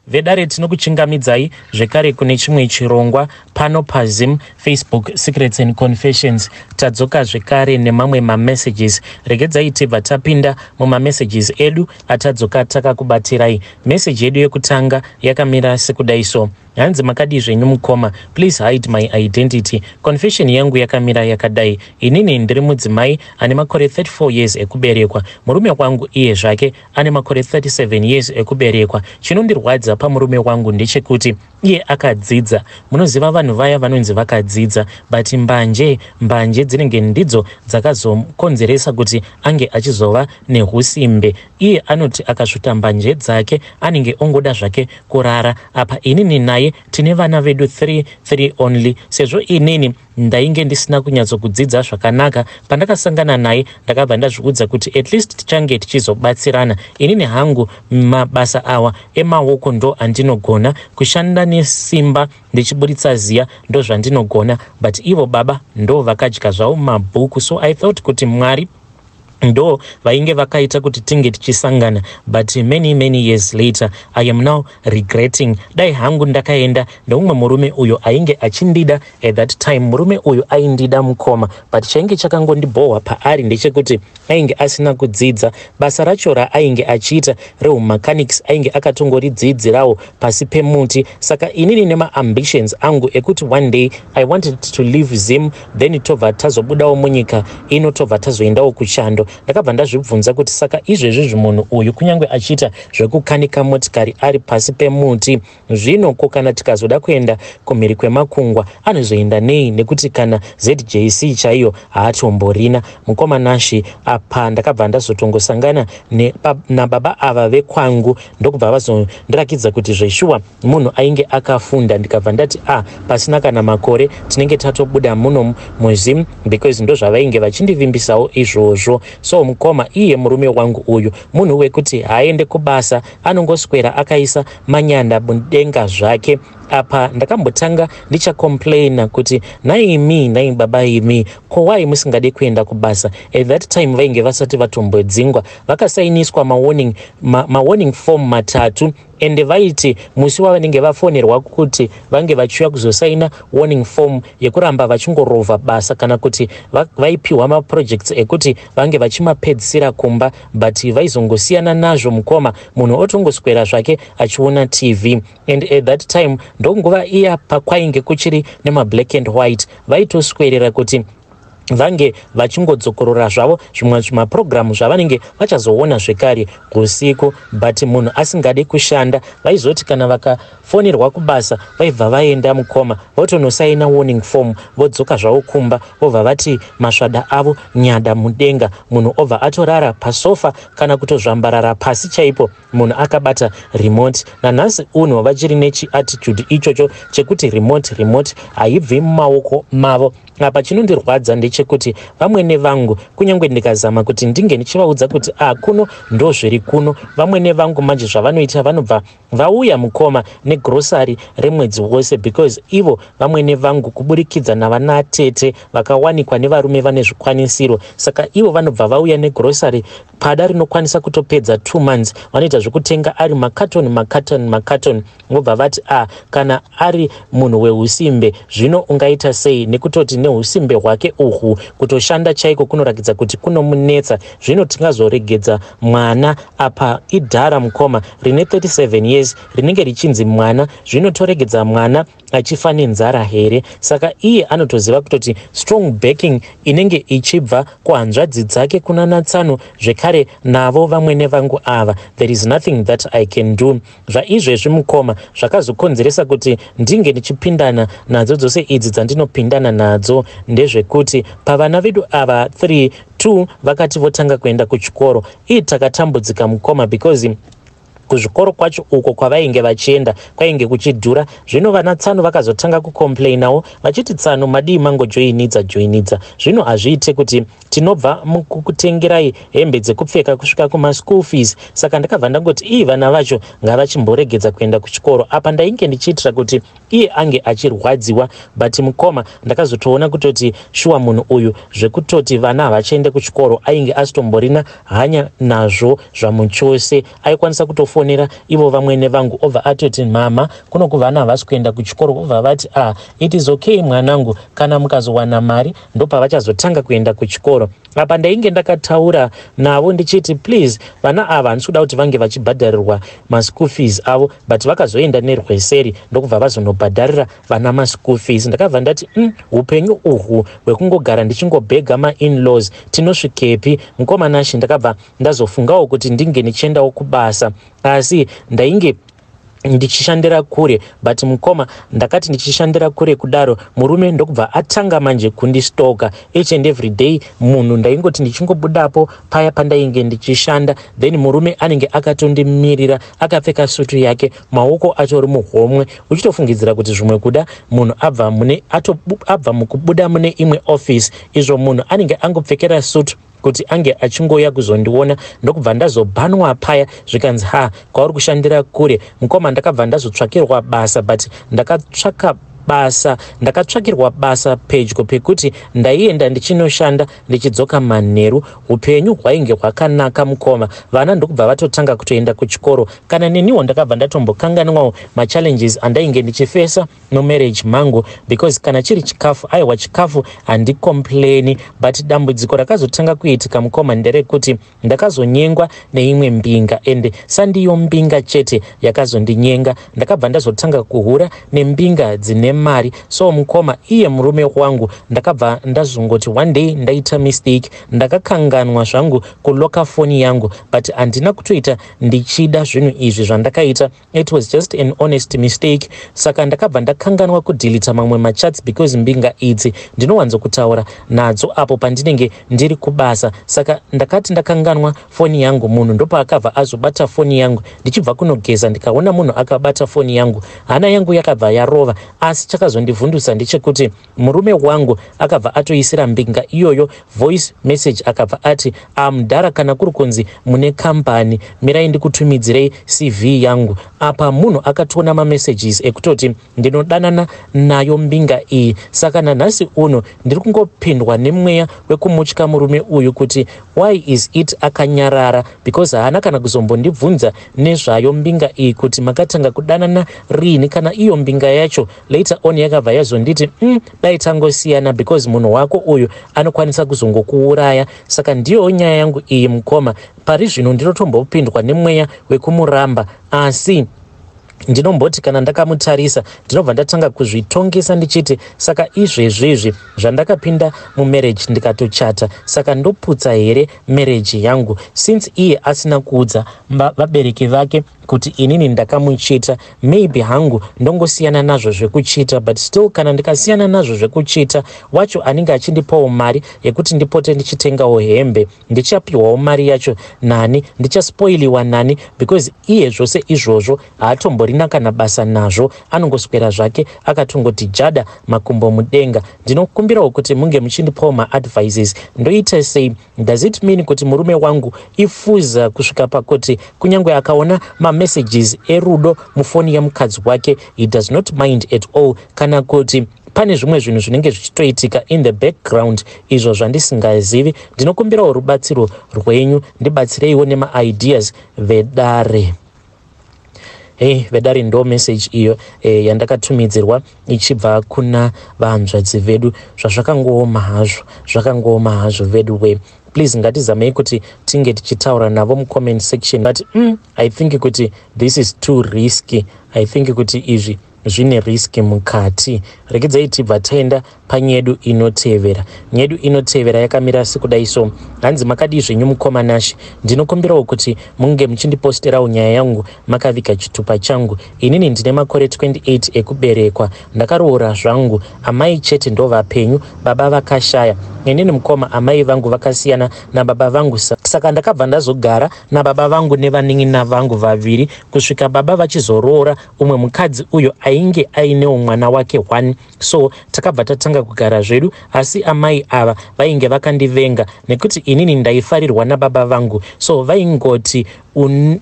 Vedare, tinokuchingamidzai zvekare kune chimwe chirongwa pano paZim Facebook Secrets and Confessions. Tadzoka zvekare nemamwe mamessages. Regedzai tibva tapinda mumamessages edu atadzoka takakubatirai. Meseji yedu yekutanga yakamira sekudai so. Hanzi, "Makadii zvenyu mukoma? Please hide my identity. Confession yangu yakamira yakadai. Inini ndiri mudzimai ane makore 34 years ekuberekwa. Murume wangu iye zvake ane makore 37 years ekuberekwa. Chinondirwadza pamurume wangu ndechekuti iye akadzidza. Munoziva vanhu vaya vanonzi vakadzidza, but mbanje, mbanje dzinenge ndidzo dzakazokonzeresa kuti ange achizova neusimbe. Iye anoti akasvuta mbanje dzake anenge ongoda zvake kurara. Apa inini naye tine vana vedu 3 3 only. Sezvo inini ndainge ndisina kunyatsokudzidza zvakanaka, pandakasangana naye ndakabva ndazviudza kuti at least tichange tichizobatsirana. Inini hangu mabasa awa emaoko ndo andinogona kushanda nesimba ndichiburitsa ziya, ndo zvandinogona, but ivo baba ndo vakadya zvavo mabhuku. So I thought kuti Mwari ndo vainge vakaita kuti tinge tichisangana, but many many years later I am now regretting. Dai hangu ndakaenda neumwe murume uyo ainge achindida at that time. Murume uyu aindida mukoma, but chainge chakangondibhohwa paari ndechekuti ainge asina kudzidza. Basa racho raainge achiita reumechanics ainge akatongoridzidzirawo pasi pemuti. Saka inini nemaambitions angu ekuti one day I wanted to leave Zim, then tobva tazobudawo munyika ino, tobva tazoendawo kuchando, ndakabva ndazvibvunza kuti saka izvezvi munhu uyu kunyange achiita zvekukanika motikari ari pasi pemuti, zvino ko kana tikazoda kuenda kumhiri kwemakungwa anozoenda nei, nekuti kana ZJC chaiyo haatomborina?" Mukoma Nashi, apa ndakabva ndazotongosangana nababa ava vekwangu, ndokubva vazondirakidza kuti zveshuwa munhu ainge akafunda. Ndikabva ndati, "A ah, pasina kana makore tinenge tatobuda muno muZim," because ndo zvavainge vachindivimbisawo izvozvo. So mukoma, iye murume wangu uyu munhu wekuti haaende kubasa, anongoswera akaisa manyanda mudenga zvake. Apa ndakambotanga ndichacomplaina kuti, "Naimi, nai baba imi, ko wai musingadi kuenda kubasa?" At that time vainge vasati vatombodzingwa, vakasainiswa mawarning, mawarning form matatu, ende vaiti musi wavanenge vafonerwa kuti vange vachiuya kuzosaina warning form yekuramba vachingorovha basa, kana kuti vaipiwa maprojects ekuti vange vachimapedzisira kumba, but vaizongosiyana nazvo mukoma, munhu otongoswera zvake achiona TV. And at that time ndonguva iya pakwainge kuchiri nemablack and white, vaitoswerera kuti vange vachingodzokorora zvavo zvimwe zvimapurogiramu zvavanenge vachazoona zvekare usiku, but munhu asingadi kushanda. Vaizoti kana vakafonerwa kubasa vaibva vaenda mukoma, votonosaina warning form, vodzoka zvavo kumba, vobva vati masvada avo nyada mudenga, munhu obva atorara pasofa kana kutozvambarara pasi chaipo, munhu akabata remote. Nanhasi uno vachiri nechiattitude ichocho chekuti remote, remote haibvi mumaoko mavo. Apa chinondirwadza ndechekuti vamwene vangu, kunyange ndikazama kuti ndinge ndichivaudza kuti a ah, kuno ndo zviri kuno, vamwene vangu manje zvavanoita, vanobva vauya mukoma negrosari remwedzi wose, because ivo vamwene vangu kuburikidza navanatete vakawanikwa nevarume vane zvikwanisiro, saka ivo vanobva vauya negrosari pada rinokwanisa kutopedza 2 months. Vanoita zvekutenga ari makatoni, makatoni, makatoni, vobva vati, "A ah, kana ari munhu weusimbe zvino ungaita sei?" Nekutoti neusimbe hwake uhwu, kutoshanda chaiko kunorakidza kuti kunomunetsa. Zvino tingazoregedza mwana apa idhara mukoma rine 37 years rinenge richinzi mwana, zvino toregedza mwana achifa nenzara here? Saka iye anotoziva kutoti strong backing inenge ichibva kuhanzvadzi dzake, kuna natsano zvekare navo vamwene vangu ava, there is nothing that I can do. Zvaizvezvi mukoma, zvakazokonzeresa kuti ndinge ndichipindana nadzo dzose idzi dzandinopindana nadzo ndezvekuti pavana vedu ava 3, 2 vakati votanga kuenda kuchikoro. Ii, takatambudzika mukoma, because kuzvikoro kwacho uko kwavainge vachienda kwainge kuchidhura. Zvino vana tsano vakazotanga kucomplainawo vachiti, "Tsano, madii mangojoinidza joinidza? Zvino hazviite kuti tinobva mukukutengerai hembe dzekupfeka kusvika kumaschool fees." Saka ndakabva ndangoti ii, vana vacho ngavachimboregedza kuenda kuchikoro. Apa ndainge ndichiitira kuti iye ange achirwadziwa, but mukoma, ndakazotoona kutoti shuwa munhu uyu zvekutoti vana havachaende kuchikoro ainge asitomborina hanya nazvo zvamuchose. Aikwanisa kutofonerwa. Ndakazofonera ivo vamwene vangu, obva atoti, "Mama, kuno kuvana havasi kuenda kuchikoro." Obva vati, "Ah, it is okay mwanangu, kana mukazowana mari ndopavachazotanga kuenda kuchikoro." Apa ndainge ndakataura navo ndichiti, "Please, vana ava handisi kuda kuti vange vachibhadharirwa maschool fees avo," but vakazoenda nerweseri ndokubva vazonobhadharira vana maschool fees. Ndakabva ndati, upenyu uhwu hwekungogara ndichingobhega mainlaws, tinosvikepi, mukoma Nashi?" Ndakabva ndazofungawo kuti ndinge ndichiendawo kubasa, asi ndainge ndichishandira kure. But mukoma, ndakati ndichishandira kure kudaro, murume ndokubva atanga manje kundistalka each and every day. Munhu ndaingoti ndichingobudapo paya pandainge ndichishanda, then murume anenge akatondimirira akapfeka sutu yake, maoko atori muhomwe, uchitofungidzira kuti zvimwe kuda munhu abva mune abva mukubuda mune imwe office, izvo munhu anenge angopfekera sutu kuti ange achingoya kuzondiona. Ndokubva ndazobhanwa paya, zvikanzi, "Ha, kwauri kushandira kure." Mukoma, ndakabva ndazotsvakirwa basa, but ndakatsvaka basa, ndakatsvakirwa basa pedyo pekuti ndaienda ndichinoshanda ndichidzoka manheru. Upenyu hwainge hwakanaka, mukoma. Vana ndokubva vatotanga kutoenda kuchikoro. Kana neniwo ndakabva ndatombokanganwawo machallenges andainge ndichifesa mumarriage mangu, because kana chiri chikafu, aiwa, chikafu handicomplaini. But dambudziko rakazotanga kuitika, mukoma, nderekuti ndakazonyengwa neimwe mbinga, ende sandiyo mbinga chete yakazondinyenga. Ndakabva ndazotanga kuhura nembinga dzine mari. So mukoma, iye murume wangu, ndakabva ndazongoti one day ndaita mistake, ndakakanganwa zvangu kulocka foni yangu, but handina kutoita ndichida zvinhu izvi zvandakaita. It was just an honest mistake. Saka ndakabva ndakanganwa kudeleta mamwe machats, because mbinga idzi ndinowanzokutaura nadzo apo pandinenge ndiri kubasa. Saka ndakati ndakanganwa foni yangu, munhu ndopaakabva azobata foni yangu. Ndichibva kunogeza, ndikaona munhu akabata foni yangu, hana yangu yakabva yarova. Asi chakazondivhundusa ndechekuti murume wangu akabva atoisira mbinga iyoyo voice message, akabva ati, "Amudhara, kana kuri kunzi mune kambani, mirai ndikutumidzirei CV yangu." Apa munhu akatoona mamessages ekutoti ndinodanana nayo mbinga iyi. Saka nanhasi uno ndiri kungopindwa nemweya wekumutya murume uyu, kuti why is it akanyarara? Because haana kana kuzombondibvunza nezvayo mbinga iyi, kuti makatanga kudanana riini. Kana iyo mbinga yacho later on yakabva yazonditi, dai tangosiyana, because munhu wako uyu anokwanisa kuzongokuuraya." Saka ndiyo nyaya yangu iyi, mukoma. Pari zvino ndinotombopindwa nemweya wekumuramba, asi ndinomboti kana ndakamutarisa, ndinobva ndatanga kuzvitongesa ndichiti, saka izvezvizvi zvandakapinda mumarriage ndikatochata, saka ndoputsa here marriage yangu, since iye asina kuudza vabereki vake kuti inini ndakamuchita? Maybe hangu ndongosiyana nazvo zvekuchita, but still kana ndikasiyana nazvo zvekuchita, wacho anenge achindipawo mari yekuti ndipote ndichitengawo hembe, ndichapiwawo mari yacho nani? Ndichaspoiliwa nani? Because iye zvose izvozvo haatomborina kana basa nazvo, anongoswera zvake akatongoti jada makumbo mudenga. Ndinokumbirawo kuti munge muchindipawo maadvices. Ndoita sei? Does it mean kuti murume wangu ifuza kusvika pakuti kunyange akaona mamessages erudo mufoni yemukadzi wake, he does not mind at all? Kana kuti pane zvimwe zvinhu zvinenge zvichitoitika in the background izvo zvandisingazivi? Ndinokumbirawo rubatsiro rwenyu, ndibatsireiwo nemaideas, vedare. Hei vedare, ndo message iyo yandakatumidzirwa ichibva kuna vanzvadzi vedu. Zvazvakangooma hazvo, zvakangooma hazvo vedu we. Please, ngatizamei kuti tinge tichitaura navo mucomment section, but I think kuti this is too risky. I think kuti izvi zvine risk mukati. Regedzai tibva taenda panyedu inotevera. Nyedu inotevera yakamira sekudai so. Hanzi, "Makadii zvenyu, mukoma Nashi? Ndinokumbirawo kuti munge muchindiposterawo nyaya yangu makaviga chitupa changu. Inini ndine makore 28 ekuberekwa, ndakaroora zvangu. Amai chete ndo vapenyu, baba vakashaya. Inini mukoma, amai vangu vakasiyana nababa vangu, saka ndakabva ndazogara nababa vangu nevanin'ina vangu vaviri kusvika baba vachizoroora umwe mukadzi uyo ainge ainewo mwana wake one. So takabva tatanga kugara zvedu, asi amai ava vainge vakandivenga nekuti inini ndaifarirwa nababa vangu, so vaingoti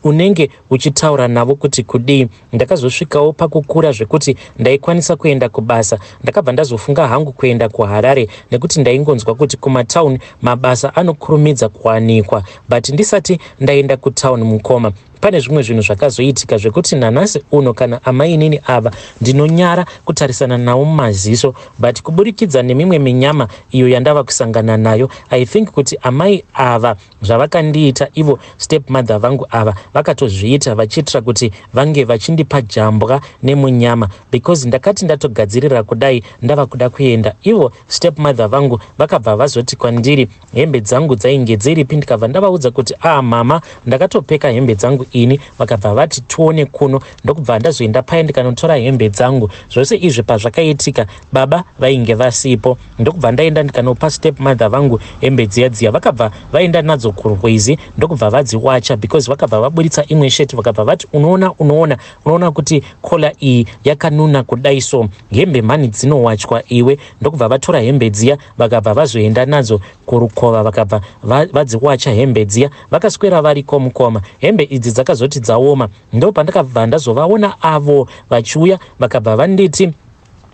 unenge uchitaura navo kuti kudii. Ndakazosvikawo pakukura zvekuti ndaikwanisa kuenda kubasa. Ndakabva ndazofunga hangu kuenda kuHarare nekuti ndaingonzwa kuti kumatauni mabasa anokurumidza kuwanikwa. But ndisati ndaenda kutauni, mukoma, Pane zvimwe zvinhu zvakazoitika zvekuti nanhasi uno kana amainini ava ndinonyara kutarisana navo mumaziso, but kuburikidza nemimwe minyama iyo yandava kusangana nayo, I think kuti amai ava zvavakandiita ivo step mother vangu ava vakatozviita vachiitira kuti vange vachindipa jambwa nemunyama, because ndakati ndatogadzirira kudai ndava kuda kuenda, ivo step mother vangu vakabva vazoti kwandiri hembe dzangu dzainge dziripi. Ndikabva ndavaudza kuti, "A ah, mama, ndakatopfeka hembe dzangu ini." Vakabva vati, "Tione kuno." Ndokubva ndazoenda paya ndikanotora hembe dzangu. Zvose izvi pazvakaitika baba vainge vasipo. Ndokubva ndaenda ndikanopa step mother vangu hembe dziya dziya. Vakabva vaenda nadzo kurwizi ndokubva vadziwacha, because vakabva vaburitsa imwe sheti, vakabva vati, "Unoona, unoona, unoona kuti collar iyi yakanuna kudai, so hembe mhani dzinowachwa iwe." Ndokubva vatora hembe dziya, vakabva vazoenda nadzo kurukova, vakabva vadziwacha hembe dziya. Vakaswera variko, mukoma. Hembe idzi dzakazoti dzaoma, ndo pandakabva ndazovaona avo vachiuya, vakabva vanditi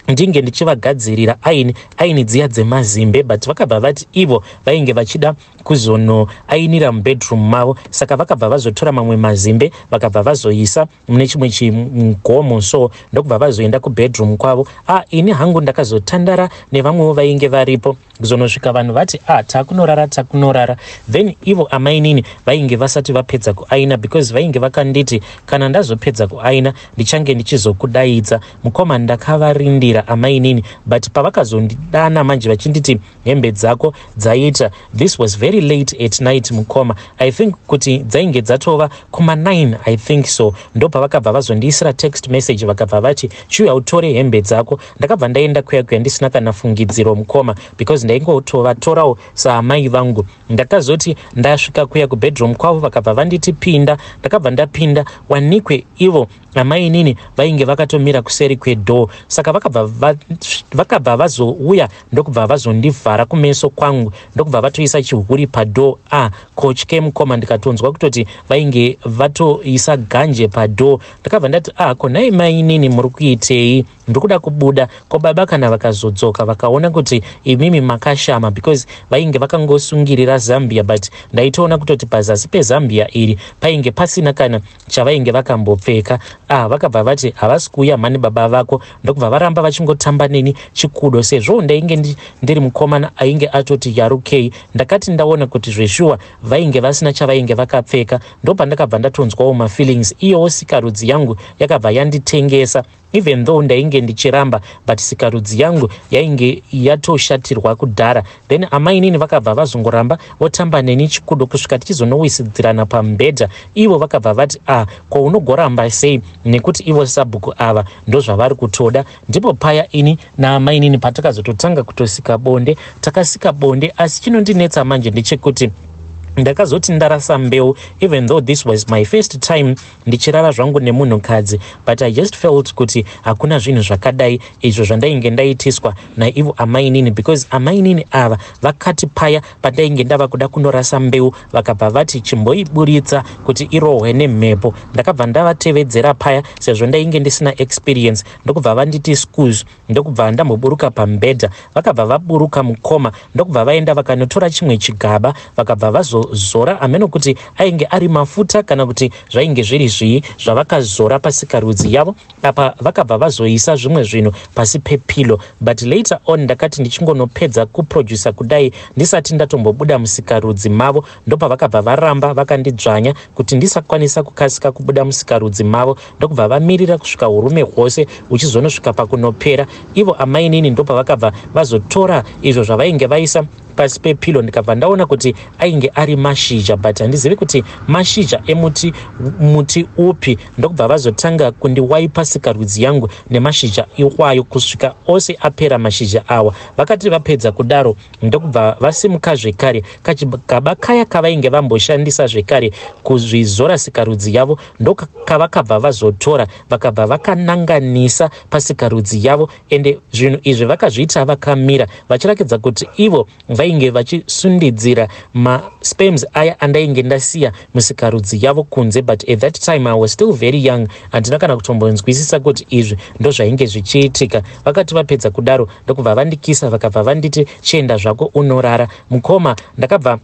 ndinge ndichivagadzirira aini aini dziya dzemazimbe, but vakabva vati ivo vainge vachida kuzonoainira mubedroom mavo. Saka vakabva vazotora mamwe mazimbe, vakabva vazoisa mune chimwe chigomo, so ndokubva vazoenda kubedroom kwavo. A ah, ini hangu ndakazotandara nevamwewo vainge varipo kuzonosvika vanhu vati, "A ah, takunorara, takunorara." Then ivo amainini vainge vasati vapedza kuaina, because vainge vakanditi kana ndazopedza kuaina ndichange ndichizokudaidza. Mukoma, ndakavarindira amainini, but pavakazondidana manje vachinditi hembe dzako dzaita, this was very late at night, mukoma. I think kuti dzainge dzatova kuma9, I think so. Ndo pavakabva vazondiisira text message, vakabva vati, "Chiuya utore hembe dzako." Ndakabva ndaenda kuya kuya ndisina kana fungidziro, mukoma, because ndaingotovatorawo saamai vangu. Ndakazoti ndasvika kuya kubedroom kwavo, vakabva vanditi, "Pinda." Ndakabva ndapinda, wanikwe ivo amainini vainge vakatomira kuseri kwedoor. Saka vakabva vazouya ndokubva vazondivhara kumeso kwangu, ndokubva vatoisa chihuri padoor. A ah, kotye, mukoma, ndikatonzwa kutoti vainge vatoisa ganje padoor. Ndakabva ndati, "A ah, ko nhai mainini, muri kuitei? Ndiri kubuda. Ko baba kana vakazodzoka vakaona kuti imimi makashama?" Because vainge vakangosungirira zambia, but ndaitoona kutoti pazasi pezambia iri painge pasina kana chavainge vakambopfeka. Ah, vakabva vati havasi kuuya mhani baba vako, ndokubva varamba vachingotamba neni chikudo. Sezvo ndainge ndiri mukomana ainge atoti yarukei, ndakati ndaona kuti zveshuwa vainge vasina chavainge vakapfeka, ndopandakabva ndatonzwawo mafeelings. Iyowo sikarudzi yangu yakabva yanditengesa. Even though ndainge ndichiramba, but sikarudzi yangu yainge yatoshatirwa kudhara. Then amainini vakabva vazongoramba votamba neni chikudo kusvika tichizonowisidzirana pamubhedha. Ivo vakabva vati, "Ah, ko unogoramba sei?" Nekuti ivo sabhuku ava ndozvavari kutoda. Ndipo paya ini naamainini patakazototanga kutosika bonde. Takasika bonde, asi chinondinetsa manje ndechekuti ndakazoti ndarasa mbeu. Even though this was my first time ndichirara zvangu nemunhukadzi, but I just felt kuti hakuna zvinhu zvakadai izvo zvandainge ndaitiswa naivo amainini, because amainini ava vakati paya pandainge ndava kuda kunorasa mbeu, vakabva vati, "Chimboiburitsa kuti irohwe nemhepo." Ndakabva ndavatevedzera paya, sezvo ndainge ndisina experience, ndokubva vanditi scuze, ndokubva ndamboburuka pamubhedha. Vakabva vaburuka, mukoma, ndokubva vaenda vakanotora chimwe chigaba, vakabva vazozora ameno kuti ainge ari mafuta kana kuti zvainge zviri zvii zvavakazora pasikarudzi yavo. Apa vakabva vazoisa zvimwe zvinhu pasi pepillow. But later on ndakati ndichingonopedza kuprodusa kudai, ndisati ndatombobuda musikarudzi mavo, ndopavakabva varamba vakandidzvanya kuti ndisakwanisa kukasika kubuda musikarudzi mavo, ndokubva vamirira kusvika urume hwose huchizonosvika pakunopera. Ivo amainini ndopavakabva vazotora izvo zvavainge vaisa pasi pepillow. Ndikabva ndaona kuti ainge ari mashizha, but handizivi kuti mashizha emuti muti upi. Ndokubva vazotanga kundiwaipa sikarudzi yangu nemashizha iwayo kusvika ose apera mashizha awa. Vakati vapedza kudaro, ndokubva vasimuka zvekare. Kachigaba kaya kavainge vamboshandisa zvekare kuzvizora sikarudzi yavo ndokavakabva vazotora, vakabva vakananganisa pasikarudzi yavo. Ende zvinhu izvi vakazviita vakamira, vachirakidza kuti ivo vainge vachisundidzira masperms aya andainge ndasiya musikarudzi yavo kunze. But at that time I was still very young, handina kana kutombonzwisisa kuti izvi ndozvainge zvichiitika. Vakati vapedza kudaro, ndokubva vandikisa, vakabva vanditi, "Chienda zvako unorara." Mukoma, ndakabva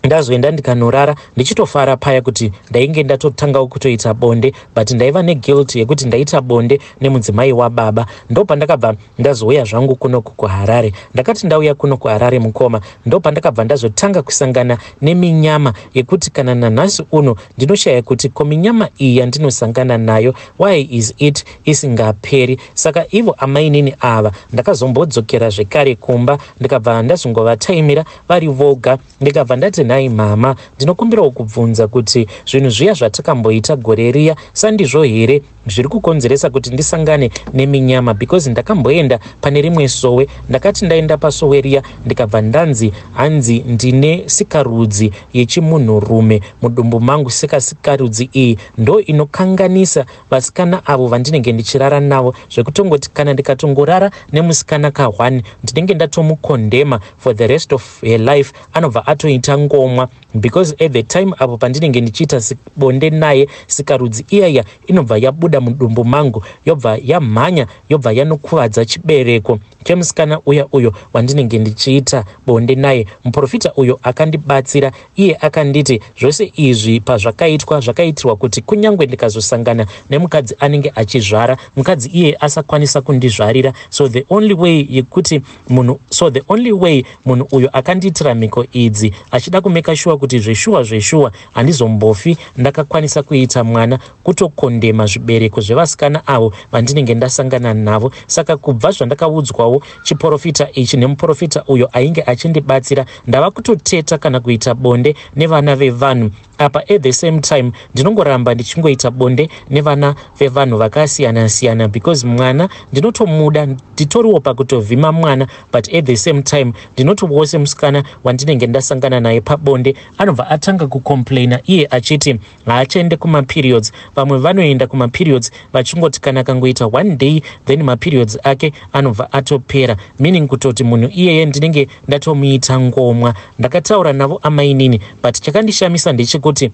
Ndazoenda ndikanorara ndichitofara paya kuti ndainge ndatotangawo kutoita bonde, but ndaiva neguilt yekuti ndaita bonde nemudzimai wababa. Ndopandakabva ndazouya zvangu kunoku kuHarare. Ndakati ndauya kuno kuHarare, mukoma, ndopandakabva ndazotanga kusangana neminyama yekuti kana nanhasi uno ndinoshaya kuti ko minyama iyi yandinosangana nayo, why is it isingaperi? Saka ivo amainini ava, ndakazombodzokera zvekare kumba, ndikabva ndazongovataimira vari voga. Ndikabva ndati, "Nhai mama, ndinokumbirawo kubvunza kuti zvinhu zviya zvatakamboita gore riya, sandizvo here zviri kukonzeresa kuti ndisangane neminyama? Because ndakamboenda pane rimwe sowe. Ndakati ndaenda pasowe riya, ndikabva ndanzi hanzi ndine sikarudzi yechimunhurume mudumbu mangu. Seka sikarudzi iyi ndo inokanganisa vasikana avo vandinenge ndichirara navo, zvekutongoti kana ndikatongorara nemusikana ka1, ndinenge ndatomukondema for the rest of her life. Anobva atoita ngomwa, because at the time apo pandinenge ndichiita bonde naye, sikarudzi iyaya inobva yabuda mudumbu mangu, yobva yamhanya, yobva yanokuvadza chibereko chemusikana uya uyo wandinenge ndichiita bonde naye. Muprofita uyo akandibatsira, iye akanditi zvose izvi pazvakaitwa, zvakaitirwa kuti kunyange ndikazosangana nemukadzi anenge achizvara, mukadzi iye asakwanisa kundizvarira. So the only way yekuti munhu, so the only way munhu uyo akandiitira mhiko idzi achida kumeka sure kuti zveshuwa zveshuwa handizombofi ndakakwanisa kuita mwana, kutokondema zvibereko zvevasikana avo vandinenge ndasangana navo. Saka kubva zvandakaudzwawo chiprofita ichi nemuprofita uyo ainge achindibatsira, ndava kutoteta kana kuita bonde nevana vevanhu. Apa at the same time ndinongoramba ndichingoita bonde nevana vevanhu vakasiyana-siyana, because mwana ndinotomuda, nditoriwo pakutovhima mwana, but at the same time ndinoti wose musikana wandinenge ndasangana naye pabonde anobva atanga kucomplaina, iye achiti haachaende kumaperiods. Vamwe vanoenda kumaperiods vachingoti kana akangoita one day, then maperiods ake anobva atopera, meaning kutoti munhu iyeye ndinenge ndatomuita ngomwa. Ndakataura navo amainini, but chakandishamisa ndechekuti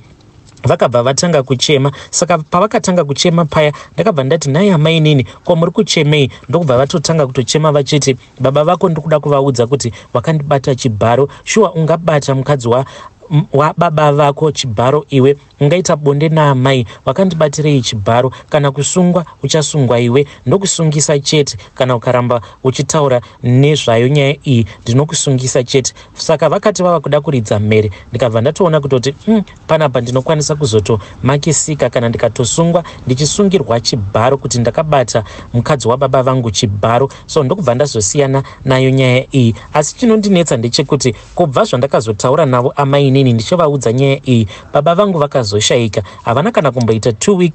vakabva vatanga kuchema. Saka pavakatanga kuchema paya, ndakabva ndati, 'Nhai amainini, ko muri kuchemei?' Ndokubva vatotanga kutochema vachiti, 'Baba vako ndikuda kuvaudza kuti wakandibata chibharo. Shuwa ungabata mukadzi wababa vako chibharo? Iwe ungaita bonde naamai? Wakandibatirei chibharo? Kana kusungwa uchasungwa iwe, ndokusungisa chete. Kana ukaramba uchitaura nezvayo nyaya iyi, ndinokusungisa chete.' Saka vakati vava kuda kuridza mhere, ndikabva ndatoona kutoti panapa ndinokwanisa kuzotomakisika kana ndikatosungwa, ndichisungirwa chibharo kuti ndakabata mukadzi wababa vangu chibharo. So ndokubva ndazosiyana nayo nyaya iyi. Asi chinondinetsa ndechekuti kubva zvandakazotaura navo amainini ndichivaudza nyaya iyi, baba vangu vakazoshayika. Havana kana kumboita 2 week,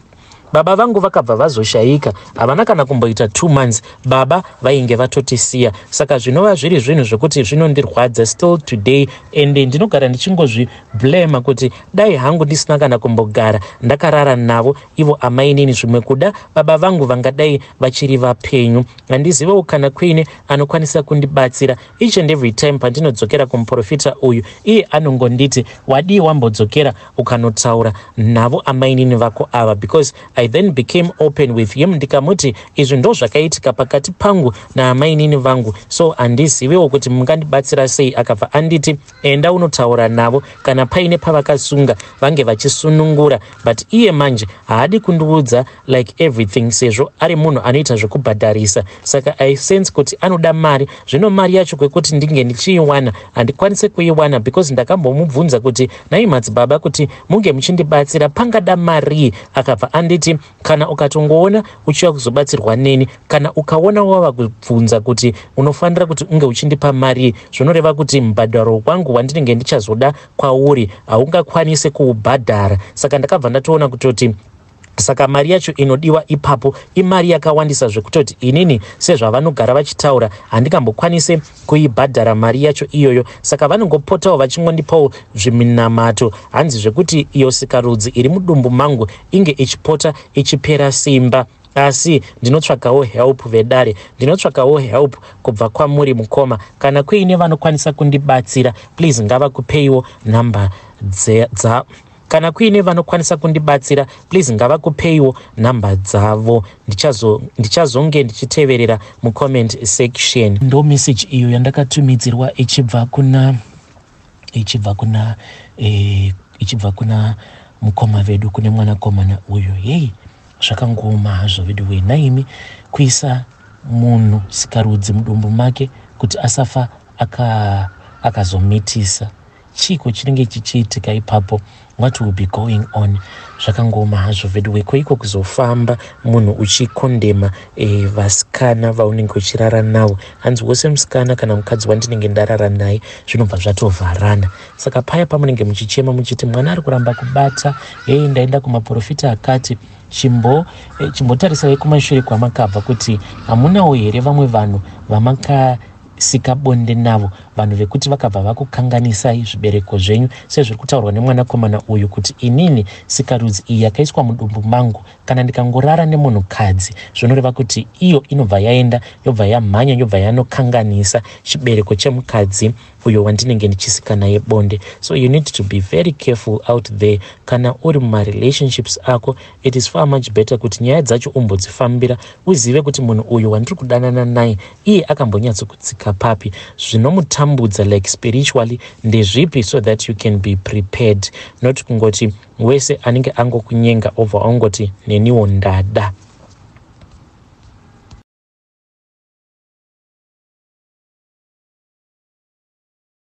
baba vangu vakabva vazoshayika. Havana kana kumboita 2 months, baba vainge vatotisiya. Saka zvinova zviri zvinhu zvekuti zvinondirwadza still today, and ndinogara ndichingozviblema kuti dai hangu ndisina kana kumbogara ndakarara navo ivo amainini, zvimwe kuda baba vangu vangadai vachiri vapenyu. Handizivewo kana kuine anokwanisa kundibatsira. Each and every time pandinodzokera kumuprofita uyu, iye anongonditi, 'Wadii wambodzokera ukanotaura navo amainini vako ava?' Because I then became open with him, ndikamuti izvi ndo zvakaitika pakati pangu naamainini vangu, so handizivewo kuti mungandibatsira sei. Akabva anditi, 'Enda unotaura navo, kana paine pavakasunga vange vachisunungura.' But iye manje haadi kundiudza like everything, sezvo ari munhu anoita zvekubhadharisa. Saka I sense kuti anoda mari. Zvino mari yacho kwekuti ndinge ndichiiwana, handikwanisi kuiwana, because ndakambomubvunza kuti, 'Nhai madzibaba, kuti munge muchindibatsira pangada marii?' Akabva anditi, 'Kana ukatongoona uchiuya kuzobatsirwa neni, kana ukaona wava kubvunza kuti unofanira kuti unge uchindipa mari, zvinoreva kuti mubhadharo wangu wandinenge ndichazoda kwauri haungakwanisi kuubhadhara.' Saka ndakabva ndatoona kutoti saka mari yacho inodiwa ipapo imari yakawandisa, zvekutoti inini, sezvavanogara vachitaura, handingambokwanisi kuibhadhara mari yacho iyoyo. Saka vanongopotawo vachingondipawo zviminamato, hanzi zvekuti iyo sikarudzi iri mudumbu mangu inge ichipota ichipera simba. Asi ndinotsvagawo help, vedare, ndinotsvagawo help kubva kwamuri mukoma. Kana kuine vanokwanisa kundibatsira, please ngavakupeiwo nhamba dza kana kuine vanokwanisa kundibatsira, please ngavakupeiwo nhamba dzavo. Ndichazonge ndichiteverera mucomment section." Ndo message iyo yandakatumidzirwa ichibva kuna Ichibva kuna e, ichibva kuna mukoma vedu, kune mwanakomana uyu. Hei, zvakangooma hazvo vedu wee. Naimi kuisa munhu sikarudzi mudumbu make kuti asafa akazomitisa, chiiko chinenge chichiitika ipapo? What will be going on? Zvakangooma hazvo veduwe. Koiko kuzofamba munhu uchikondema vasikana vaunenge uchirara navo? Hanzi wose musikana kana mukadzi wandinenge ndarara naye, zvinobva zvatovharana. Saka paya pamunenge muchichema muchiti mwana ari kuramba kubata, hei, ndaenda kumaprofita akati, chimbotarisai kumashure kwamakabva kuti hamunawo here vamwe vanhu vamakasika bonde navo, vanhu vekuti vakabva vakukanganisai zvibereko zvenyu, sezviri kutaurwa nemwanakomana uyu kuti inini sikarudzi iyi yakaiswa mudumbu mangu, kana ndikangorara nemunhukadzi, zvinoreva kuti iyo inobva yaenda, yobva yamhanya, yobva yanokanganisa chibereko chemukadzi uyo wandinenge ndichisika naye bonde. So you need to be very careful out there. Kana uri mumarelationships ako, it is far much better kuti nyaya dzacho umbodzifambira, uzive kuti munhu uyu wandiri kudanana naye iye akambonyatsokutsika papi, zvinomutambudza like spiritually ndezvipi, so that you can be prepared, not kungoti wese anenge angokunyenga obva angoti neniwo ndada.